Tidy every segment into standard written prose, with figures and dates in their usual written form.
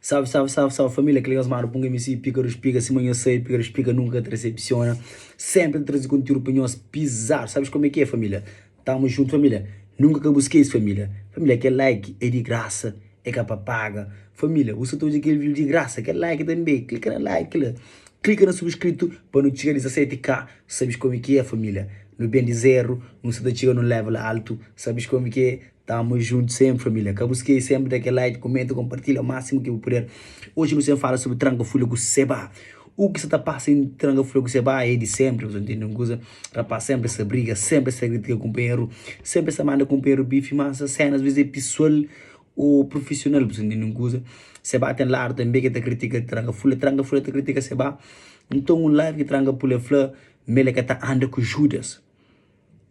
Salve, salve, salve, salve família, kel nhos manu Punga MC, Pika dos Pika, sima nhos sabe, Pika dos Pika nunka ka ta decepciona, sempre ta traze conteúdo pa nhos pisar, sabes como é que é família? Tamo junto família, nunka ka bu skese família, família kel like é di graça, é ka pa paga, família bu sa ta odja kel vídeo di graça, kel like tambe, klika na like la, klika na subscrito pa nu txiga 17k, sabes como é que é família, nu ben di zero, nu sa ta txiga num level alto, sabes como é que é? Tamo junto sempre família Ka bu skese sempre da kel like, comenta, compartilha o máximo que bu puder Hoje nu sem fala sobre tranka fulha ku seba O ki sa ta passa em tranka fulha ku seba é di sempre Bu sa ntende un kuza? Rapaz sempre sa briga, sempre sa critica kumpanheru Sempre sa manda kumpanheru bife Mas sa sena às vezes é pessoal ou profissional Bu sa ntende un kuza? Seba ten ladu tambe ki ta critica tranka fulha Tranka fulha ta critica seba Nton un live ki tranka pulha fla ma el ka ta anda ku Judas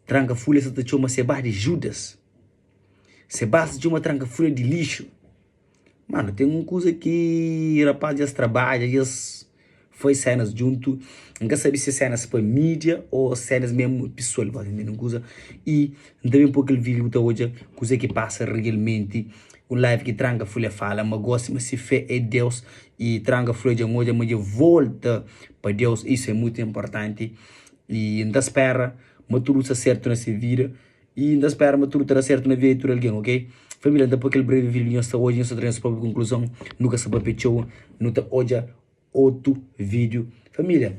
Tranka fulha sa ta txoma Sebá di Judas. Sebá sa txoma tranka fulha di lixu. Mano, ten un kuza ki rapaz dja es trabadja, dja es fai senas djuntu. N ka sabe si é senas pa mídia ô senas mesmu pesoal, ba ta ntende un kuza? I N ta ben poi kel vídiu bu ta odja kuzê ki pasa realmenti. Un live ki tranka fulha fala ma gosi ma si fé é Deus i tranka fulha dja N odja ma dja volta pa Deus. Isu é mutu inportanti. I N ta spera ma tudu sta sertu na se vida I N ta spera ma tudu ta da sertu na vida di tudu algen, ok? Família, N ta poi kel brevi vídiu li nhos ta odja, nhos ta tra nhos própi konkluzon Nu ka sta papia txeu, nu ta odja otu vídiu Família,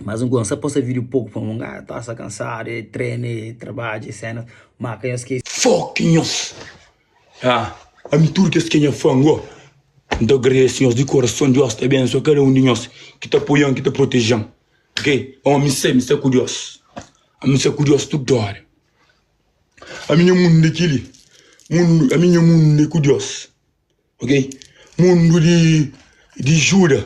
más un kuza, N sta posta vídiu poku pamodi N ta sta kansadu, é trenu, é trabadju, é sénas Má ka nhos skese. Fuck nhos! Ah, ami tudu kes ki é nha fã go, N ta agradese nhos di korason Dios ta abensua kada un di nhos ki ta apoian, ki ta protejen. Ok, ami sta, mi sta ku Deus. Ami sta ku Deus tudu óra. Ami nha mundu é kili. Mundu, ami nha mundu é ku Deus. Ok, mundu di di Juda.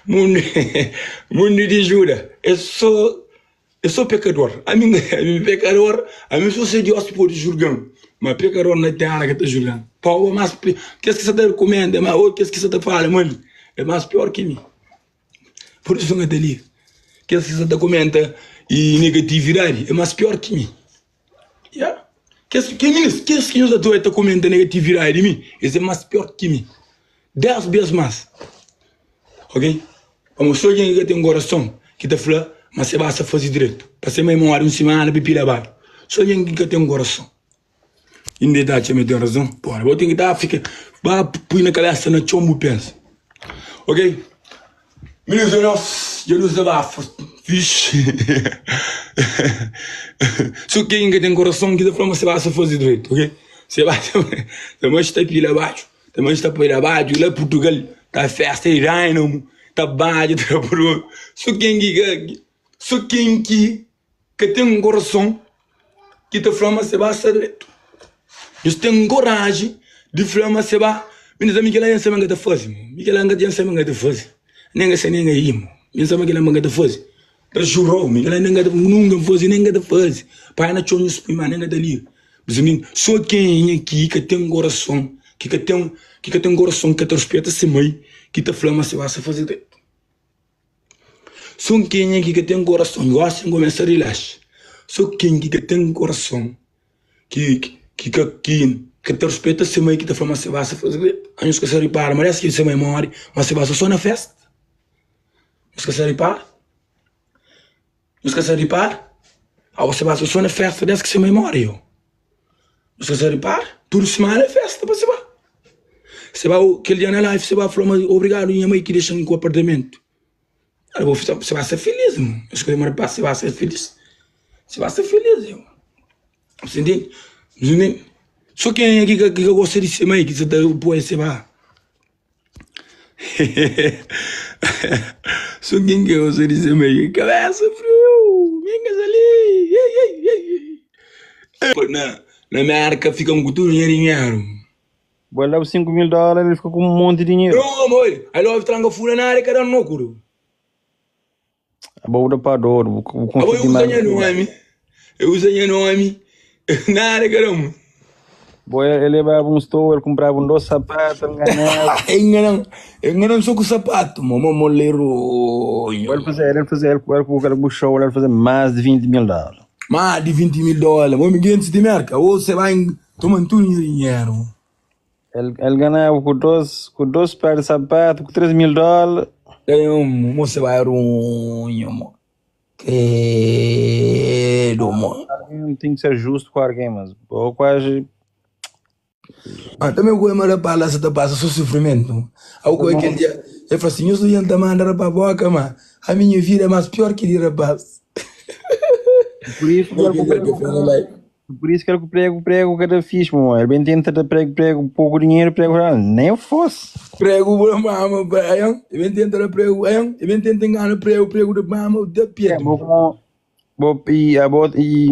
Mundu, mundu di Juda é sô É sô pekador. Ami N ka é pekador. Ami sô se Deus pode julga-m. Ma pekador na téra ka ta julga-m. Pau é más pi. Kes ki sa ta rekumenda ma ô kes ki sa ta fala ma mi é más pior ki mi. Pur isu N ka ta liga. Kes ki sa ta kumenta i negatividadi é más pior ki mi. Ya. Kes ki mi, kes ki nhos ta ta kumenta negatividadi di mi, es é más pior ki mi. 10 bês más. Ok? Pamodi so algen ki ka ten korason ki ta fla ma se ba sta faze dretu pa se mai móre un simana pa pila badu. So algen ki ka ten korason. Inda el ta atxa ma el ten razon? Pora, bo ten ki ta fika ba pui na kabesa na txon bu pensa. Ok? Minus di nos dja nu dezabafa fixi. So ken ki ka ten korason ki ta fla ma se ba sta faze dretu. Ok? Se ba sta pila badu. Ta manxe ta poi da badju la Purtugal ta festa di Dynamo ta badja ta da puru so ken ki ka so ken ki ka ten korason ki ta fla ma se ba sta dretu nhos ten koraji di fla ma se ba mi mi kela nha sabe ma ka ta faze mi kela nha sabe ma ka ta faze nen ka sa nen ka imo mi sabe ma kela ma ka ta faze ta jurou mi kela nen ka ta nunka faze nen ka ta faze pai na txon nhos pui ma nen ka ta liga. Sô kenha ki ka ten korason, ki ka ten, ki ka ten korason, ki ka ta ruspeta se mai, ki ta fla ma se ba sa faze dretu. Sô kenha ki ka ten korason, gosi N kumesa rilaxa. Sô ken ki ka ten korason, ki ki ka ki ka ta ruspeta se mai, ki ta fla ma se ba sa faze dretu. Anhos ka sa ripara ma des ki se mai móre, ma se ba sa sô na festa. Nhos ka sa ripara? Nhos ka sa ripara? Aos se ba so na festa des ki se mai more yo. Nhos ka sa ripara? Tudu simana é festa pa se ba. Se ba kel dia na live se ba fla ma obrigadu nha mai ki dexa-m ku apartamentu. Ala bo se ba sta feliz mo. Nhos ka ripara se ba sta feliz. Se ba sta feliz yo. Você entende? Você entende? So kenha ki ka, ki ka gosta di se mai ki sa ta poi se ba. So ken ki gosta di se mai kabesa friu mingas ali ei ei ei ei na na Merka fikan ku tudu nha dinheru. Bo el da-bu 5 mil dólar el fika ku un monti dinheru. No moi I love tranka fula na área ka da no kuru. Abo bu da pa dodu, bu bu Abo konfia eu usa dimás nha na si. nomi eu usa nha nomi nada ka da-m. Bo el lebaba un stoa, el kunpraba un dos sapatu, el nganabu. El ngana-m el ngana-m so ku sapatu mo mo moleru Bo el faze el faze el ku kel bu show el faze más di 20 mil dólar. Más di 20 mil dólar mo mi gentis di Merka ô se bai toma-m tudu nha dinheru. El, el ganaba ku dos, ku dos par di sapatu, ku 3 mil dólar. Tem moça vai runho, mo. Credo, mo. Alguém tem que ser justo com alguém, mas ou quase. Ah, também o mas rapaz lá se tá passa só sofrimento. Ao que aquele dia, eu falo assim, eu sou gente manda rapaz boca, mas a minha vida é mais pior que de rapaz. Por isso que Aquele dia que eu fui na live. por isso que ele prego, prego cada fixe, meu. Ele bem tenta de prego, prego, pouco dinheiro, prego, nem fosse. Prego por mama, ayan, e bem tenta prego, ayan, e bem tenta enganar prego, prego de mama, de É, pieto. bom, como, bom, e a bo, e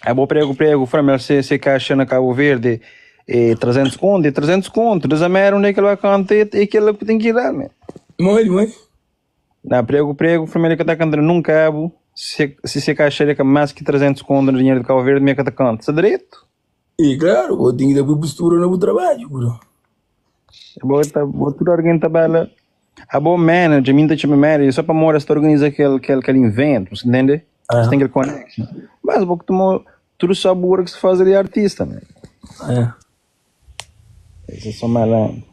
a bo prego, prego, foi se, se caixa na Cabo Verde, é 300 conto, é 300 conto, desamera onde é que ele vai cantar e aquilo que tem que ir lá, man. Mãe, mãe. Na prego, prego, família que tá cantando num cabo, se se se caixa é mais que 300 conto no dinheiro de Cabo Verde, minha que tá canta, isso é direito. E claro, eu tenho que dar postura no trabalho, bro. Bota, bota tudo alguém tabela. A boa manager, mim tá chama manager, só para morar se organiza aquele, aquele, aquele evento, você entende? Você tem aquele connection. Mas vou que tomou tudo sabor que se faz ali é artista, né? É. Esse é só malandro.